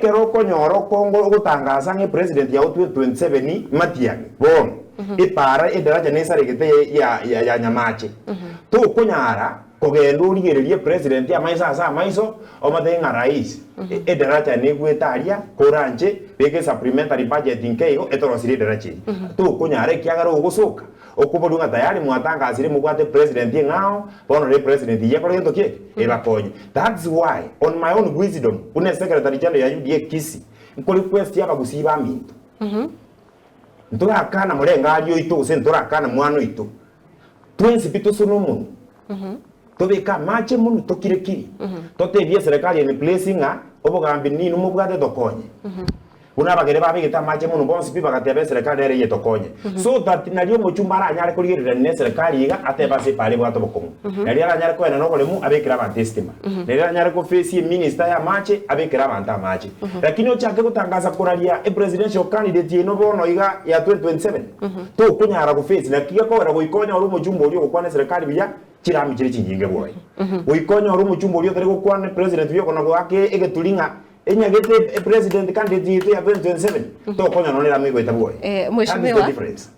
Ekero okonyora okongo ogotangasa ng'a epresident yao 2027 Matiang'i bono epaara edaraja nesaregete ya Nyamache, tokonyara kogenda origererie epresident amaiso ase amaiso omotebie ng'a rais edaraja negwete aria koranche beka esupplementary budget nke igo etoroserie edaraja eye. Tokonyara ekiagera ogosoka Okoborwa ng'a tayari mwatangasire mobwate president eng'ao, bono rero president eyio ekore gento ki eke? Ebakonye. That's why on my own wisdom buna esecretary general ya UDA Kisii, nko request abagusii baminto, ntorakana morengari oito gose ntorakana mwana oito, twensi pi tosone omonwa, tobeke amache monwe tokire kiri, totebie eserekari in place ng'a obogambi ninwe mobwate tokonye. Buna abagere babegete amache mono bonsi pi bagateba eserekari nere eyetokonye. So that nario omochumba aranyare korigererania neserekari iga atebe ase epaara ebwate obokong'u. Nario aranyare koenana oboremu abekere abanto esitima. Nario aranyare koface eminister ya amache abekere abanto amache. Lakini ochake gotangasa koraria epresidential candidate yaino bono iga ya 2027 tokonyara goface naki gekogera goika onyore omochumba oria ogokwana eserekari buya chirami chire chinyinge bwoye. Goika onyore omochumba oria otari gokwana epresident buya okona goaka egeturi ng'a Enyagete e president candidate yaito ya 2027 tokonya nonye erama egoeta bwoye. Eh, That is the mheshimiwa difference.